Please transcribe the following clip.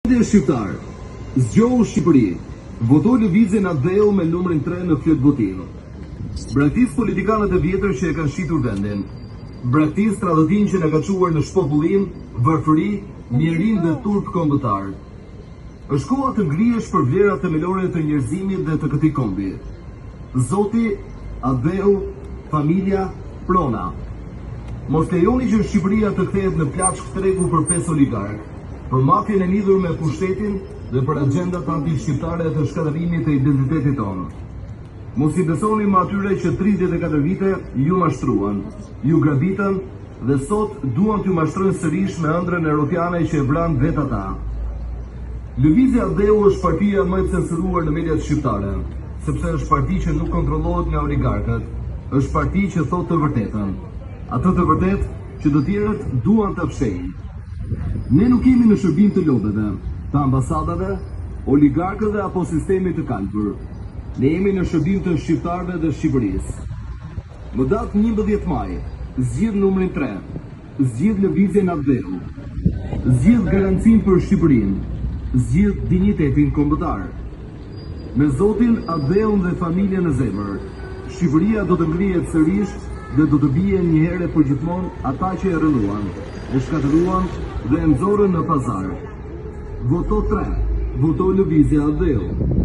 Përshëndetje shqiptarë! Zgjohu Shqipëri! Voto Lëvizjen Atdheu me numrin 3 në fletëvotim. Braktis politikanët e vjetër që e kanë shitur vendin. Braktis tradhëtinë që na ka çuar në shpopullim, varfëri, mjerim dhe turp kombëtar. Është koha të ngrihesh për vlerat themelore të njerëzimit dhe të këtij kombi. Zoti, Atdheu, familja, prona. Mos lejoni që Shqipëria të kthehet në plaçkë tregu për pesë oligarkë, për mafien e lidhur me pushtetin dhe për axhendat antishqiptare të shkatërrimit të identitetit tonë. Mos i besoni më atyre që 34 vite ju mashtruan, ju grabitën Dhe sot duan t'ju mashtrojnë sërish me ëndrrën europiane që e vranë vetë ata. Lëvizja Atdheu është partia më e censuruar në mediat shqiptare, sepse është parti që nuk kontrollohet nga oligarkët, është parti që thotë të vërtetën. Atë të vërtetë që të tjerët duan ta fshehin. Ne nuk jemi në shërbim të lobeve, të ambasadave, oligarkëve apo sistemit të kalbur. Ne jemi në shërbim të shqiptarëve dhe Shqipërisë. Më datë 11 maj, zgjidh numrin 3, zgjidh lëvizjen Atdheu, zgjidh garancinë për Shqipërinë, zgjidh dinjitetin kombëtar. Me Zotin, Atdheun dhe familjen në zemër, Shqipëria do të ngrihet sërish dhe do të bien një herë e përgjithmonë ata që e rrënuan, e shkatërruan dhe e nxorën në pazar. Voto 3, voto lëvizja Atdheu.